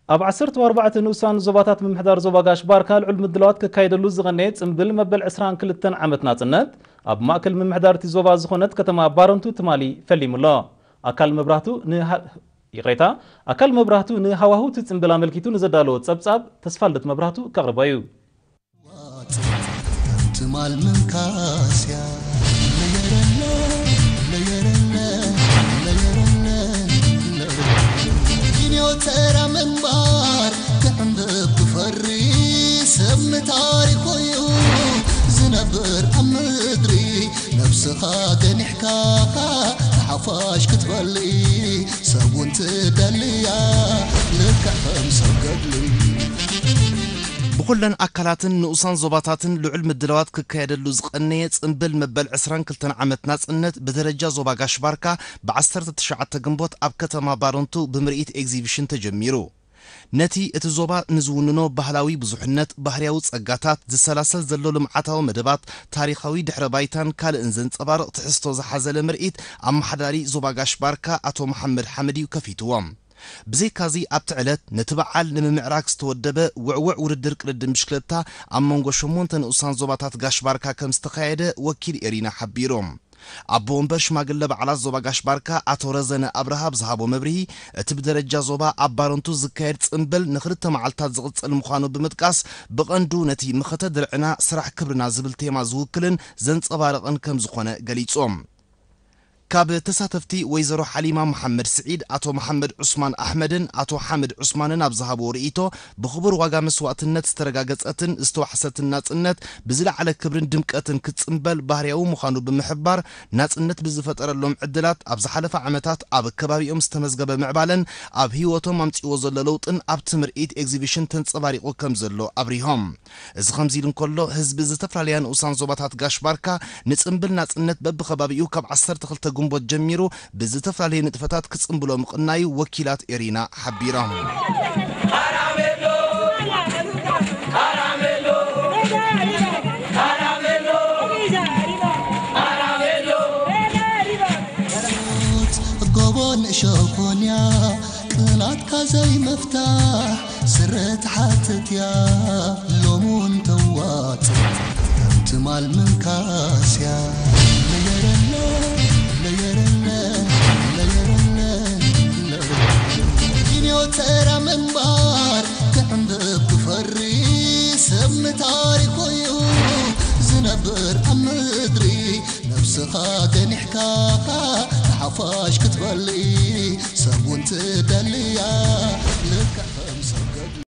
ኣብ ዓሰርተ ኣርባዕተ ንኡሳን ዞባታት ምምሕዳር ዞባ ጋሽ ባርካ ልዑል ምድላዋት ክካየደሉ ዝቐነየ ጽምብል መበል ዕስራን ክልተን ዓመት ናጽነት ኣብ ማእከል ምምሕዳርቲ ዞባ ዝኾነት ከተማ ባረንቱ ትማሊ ፈሊሙ ኣሎ። ኣካል መብራህቱ ንሃ-፣ ይቕሬታ፣ ኣካል መብራህቱ ንሃዋህው እቲ ጽምብል ኣመልኪቱ ንዘዳለዎ ጸብጻብ ተስፋልደት መብራህቱ ከቕርቦ እዩ። ትማል ምንካስያ ለየረለ፣ ለየረለ፣ ለየረለ፣ ለየረለ። ኪንዮ ተራ ምንባር ክዕንብብ ክፈሪ ሰብ ንታሪኹ እዩ ዝነብር ኣብ ምድሪ። ነብስኻ ገኒሕካ ንሓፋሽ ክትበሊ ሰብ እውን ትደልያ ልክዕ ከም ሰብ ገድሊ። ብኹለን ኣካላትን ንኡሳን ዞባታትን ልዑል ምድላዋት ክካየደሉ ዝቐነየ ጽምብል መበል ዕስራን ክልተን ዓመት ናጽነት ብደረጃ ዞባ ጋሽ ባርካ ብ ዓሰርተ ትሽዓተ ግንቦት ኣብ ከተማ ባረንቱ ብምርኢት ኤግዚቢሽን ተጀሚሩ። ነቲ እቲ ዞባ ንዝውንኖ ባህላዊ ብዙሕነት፣ ባህርያዊ ጸጋታት፣ ዝሰላሰል ዘሎ ልምዓታዊ መደባት፣ ታሪኻዊ ድሕረ ባይታን ካልእን ዘንጸባርቕ ትሕዝቶ ዝሓዘለ ምርኢት ኣመሓዳሪ ዞባ ጋሽ ባርካ ኣቶ መሓመድ ሓመድ እዩ ከፊትዎ። ብዘይካዚ ኣብቲ ዕለት ነቲ በዓል ንምምዕራግ ዝተወደበ ውዕውዕ ውድድር ቅድድም ብሽክለታ ኣብ መንጎ ሸሞንተ ንኡሳን ዞባታት ጋሽ ባርካ ከም ዝተኻየደ ወኪል ኤሪና ሓቢሩ። ኣቦ ወንበር ሽማግለ በዓላት ዞባ ጋሽ ባርካ ኣቶ ረዘነ ኣብርሃ ብዝሃቦ መብርሂ፣ እቲ ብደረጃ ዞባ ኣብ ባረንቱ ዝካየድ ጽምብል ንኽልተ መዓልታት ዝቕጽል ምዃኑ ብምጥቃስ፣ ብቐንዱ ነቲ መኸተ ድርዕና ስራሕ ክብርና ዝብል ቴማ ዝውክልን ዘንጸባርቕን ከም ዝኾነ ገሊጾም። ካብ ተሳተፍቲ ወይዘሮ ሓሊማ መሓመድ ስዒድ፣ ኣቶ መሓመድ ዑስማን ኣሕመድን ኣቶ ሓምድ ዑስማንን ኣብ ዝሃብዎ ርእይቶ፣ ብኽቡር ዋጋ መስዋእትነት ዝተረጋገጸትን ዝተዋሕሰትን ናጽነት ብዝለዓለ ክብርን ድምቀትን ክትጽምበል ባህርያዊ ምዃኑ ብምሕባር፣ ናጽነት ብዝፈጠረሎም ዕድላት ኣብ ዝሓለፈ ዓመታት ኣብ ከባቢኦም ዝተመዝገበ ምዕባለን ኣብ ህይወቶም ኣምጺዎ ዘሎ ለውጥን ኣብቲ ምርኢት ኤግዚቢሽን ተንጸባሪቑ ከም ዘሎ ኣብሪሆም። እዚ ከምዚ ኢሉ እንከሎ፣ ህዝቢ ዝተፈላለያ ንኡሳን ዞባታት ጋሽ ባርካ ንጽምብል ናጽነት በብኸባቢኡ ካብ ዓሰርተ ክልተ ግንቦት ጀሚሩ ብዝተፈላለየ ንጥፈታት ክጽምብሎ ምቕናዩ ወኪላት ኤሪና ሓቢሮም። ጎቦን ሸኾንያ ቅናትካ ዘይምፍታሕ ስረ ትሓትት እያ ሎሙን ተዋጽእ ከም ትማል ምንካስያ ለየረለ ለየረለ ለየረለ ለየረለ ኪንዮ ተራ ምንባር ክዕንብብ ክፈሪ ሰብ ንታሪኹ እዩ ዝነብር ኣብ ምድሪ ነብስኻ ገኒሕካ ንሓፋሽ ክትበሊ ሰብ እውን ትደልያ